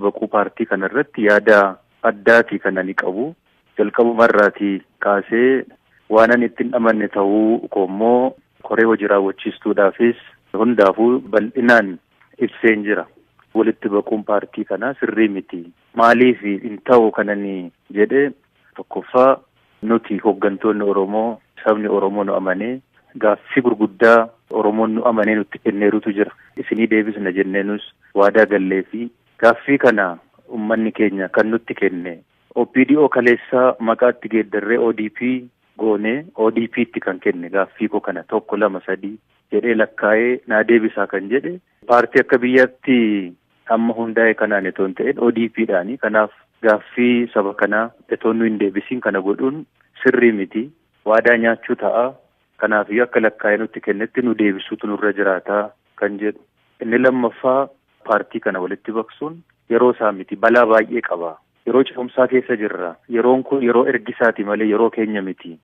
Baquu paartii kana irratti yaada addaati kan ani qabu. Jalqabumarraatii kaasee waan ani ittiin amanne ta'uu koommoo koree hojii raawwachiistuudhaafis hundaafuu bal'inaan ibseen jira. Walitti baquun paartii kanaa sirrii miti. Maaliif hin ta'u kanani jedhe, tokkoffaa nuti hooggantoonni Oromoo, sabni Oromoo nu amanee gaaffii gurguddaa Oromoon nu amanee nutti kenneerutu jira. Isinii deebisna jenneenus waadaa gallee fi gaaffii kana uummanni keenya kan nutti kenne OPDO kaleessaa maqaatti geeddarree ODP goonee ODP'tti kan kenne, gaaffii koo kana tokko, lama, sadii jedhee lakkaa'ee naa deebisaa kan jedhe paartii akka biyyaatti amma hundaa'e kanaan itoo hin ta'in ODP'dhaani. Kanaaf gaaffii saba kanaa itoo nu hin deebisiin kana godhuun sirrii miti. Waadaa nyaachuu ta'a. Kanaafiyyuu akka lakkaa'ee nutti kennetti nu deebisuutu nurra jiraataa kan jedhu. Inni lammaffaa, paartii kana walitti baqsuun yeroo isaa miti, balaa baay'ee qaba. Yeroo ce'umsaa keessa jirra. Yeroon kun yeroo ergisaati malee yeroo keenya miti.